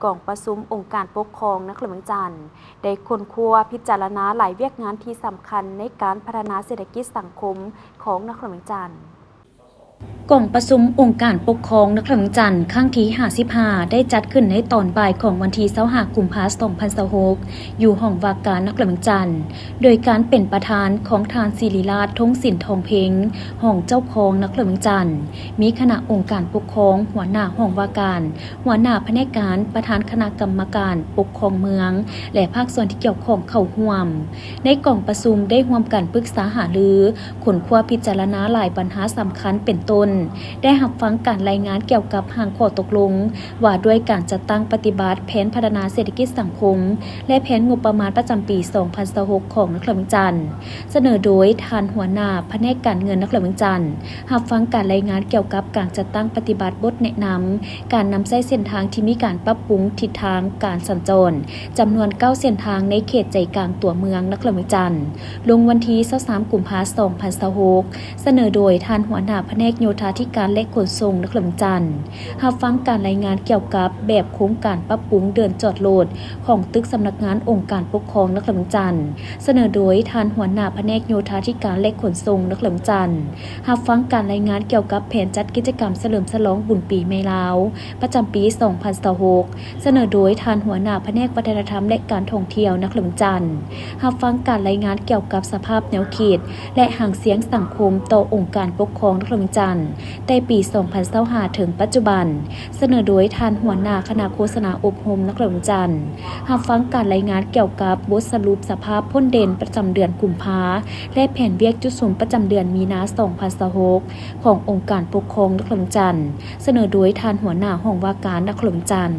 ກອງປະຊຸມອົງການປົກຄອງນະຄອນຫຼວງວຽງຈັນ ໄດ້ຄົ້ນຄວ້າພິຈາລະນາຫຼາຍວຽກງານທີ່ສຳຄັນໃນການພັດທະນາເສດຖະກິດສັງຄົມຂອງນະຄອນຫຼວງວຽງຈັນ. ກອງປະຊຸມອົງການປົກຄອງນະຄອນຫຼວງວຽງຈັນ ຄັ້ງທີຫ້າສິບຫ້າ ໄດ້ຈັດຂຶ້ນໃນຕອນບ່າຍຂອງວັນທີຊາວຫ້າ ກຸມພາ ສອງພັນຊາວຫົກ ຢູ່ຫ້ອງວ່າການນະຄອນຫຼວງວຽງຈັນ, ໂດຍການເປັນປະທານຂອງທ່ານ ສິລິລາດ ທົງສິນທອງເພັງ ຮອງເຈົ້າຄອງນະຄອນຫຼວງວຽງຈັນ, ມີຄະນະອົງການປົກຄອງ, ຫົວໜ້າຫ້ອງວ່າການ, ຫົວໜ້າພະແນກການ, ປະທານຄະນະກຳມະການປົກຄອງເມືອງ ແລະ ພາກສ່ວນທີ່ກ່ຽວຂ້ອງເຂົ້າຮ່ວມ. ໃນກອງປະຊຸມໄດ້ຮ່ວມກັນປຶກສາຫາລື, ຄົ້ນຄວ້າພິຈາລະນາຫຼາຍບັນຫາສຳຄັນເປັນຕົ້ນ ໄດ້ຮັບຟັງການລາຍງານກ່ຽວກັບຮ່າງຂໍ້ຕົກລົງວ່າດ້ວຍການຈັດຕັ້ງປະຕິບັດແຜນພັດທະນາເສດຖະກິດສັງຄົມ ແລະ ແຜນງົບປະມານປະຈຳປີສອງພັນຊາວຫົກຂອງນະຄອນຫຼວງວຽງຈັນ, ສະເໜີໂດຍທ່ານຫົວໜ້າພະແນກການເງິນນະຄອນຫຼວງວຽງຈັນ. ຮັບຟັງການລາຍງານກ່ຽວກັບການຈັດຕັ້ງປະຕິບັດບົດແນະນຳ ການນຳໃຊ້ເສັ້ນທາງທີ່ມີການປັບປຸງທິດທາງການສັນຈອນ ຈຳນວນເກົ້າເສັ້ນທາງໃນເຂດໃຈກາງຕົວເມືອງນະຄອນຫຼວງວຽງຈັນ, ລົງວັນທີຊາວສາມ ກຸມພາ ສອງພັນຊາວຫົກ, ສະເໜີໂດຍທ່ານຫົວໜ້າພະແນກໂຍທາທິການ ແລະ ຂົນສົ່ງນະຄອນຫຼວງວຽງຈັນ. ຮັບຟັງການລາຍງານກ່ຽວກັບແບບໂຄງການປັບປຸງເດີ່ນຈອດລົດຂອງຕຶກສຳນັກງານອົງການປົກຄອງນະຄອນຫຼວງວຽງຈັນ, ສະເໜີໂດຍທ່ານຫົວໜ້າພະແນກໂຍທາທິການ ແລະ ຂົນສົ່ງນະຄອນຫຼວງວຽງຈັນ. ຮັບຟັງການລາຍງານກ່ຽວກັບແຜນຈັດກິດຈະກຳສະເຫຼີມສະຫຼອງບຸນປີໃໝ່ລາວ ປະຈຳປີສອງພັນຊາວຫົກ, ສະເໜີໂດຍທ່ານຫົວໜ້າພະແນກວັດທະນະທຳ ແລະ ການທ່ອງທ່ຽວນະຄອນຫຼວງວຽງຈັນ. ຮັບຟັງການລາຍງານກ່ຽວກັບສະພາບແນວເຂດ ແລະ ຫາງສຽງສັງຄົມຕໍ່ອົງການປົກຄອງນະຄອນຫຼວງວຽງຈັນ ແຕ່ປີສອງພັນຊາວຫ້າ ເຖິງປັດຈຸບັນ, ສະເໜີໂດຍທ່ານຫົວໜ້າຄະນະໂຄສະນາອົບຮົມນະຄອນຫຼວງວຽງຈັນ. ຮັບຟັງການລາຍງານກ່ຽວກັບບົດສະຫຼຸບສະພາບພົ້ນເດັ່ນປະຈຳເດືອນກຸມພາ ແລະ ແຜນວຽກຈຸດສຸມປະຈຳເດືອນມີນາ ສອງພັນຊາວຫົກ ຂອງອົງການປົກຄອງນະຄອນຫຼວງວຽງຈັນ, ສະເໜີໂດຍທ່ານຫົວໜ້າຫ້ອງວ່າການນະຄອນຫຼວງວຽງຈັນ.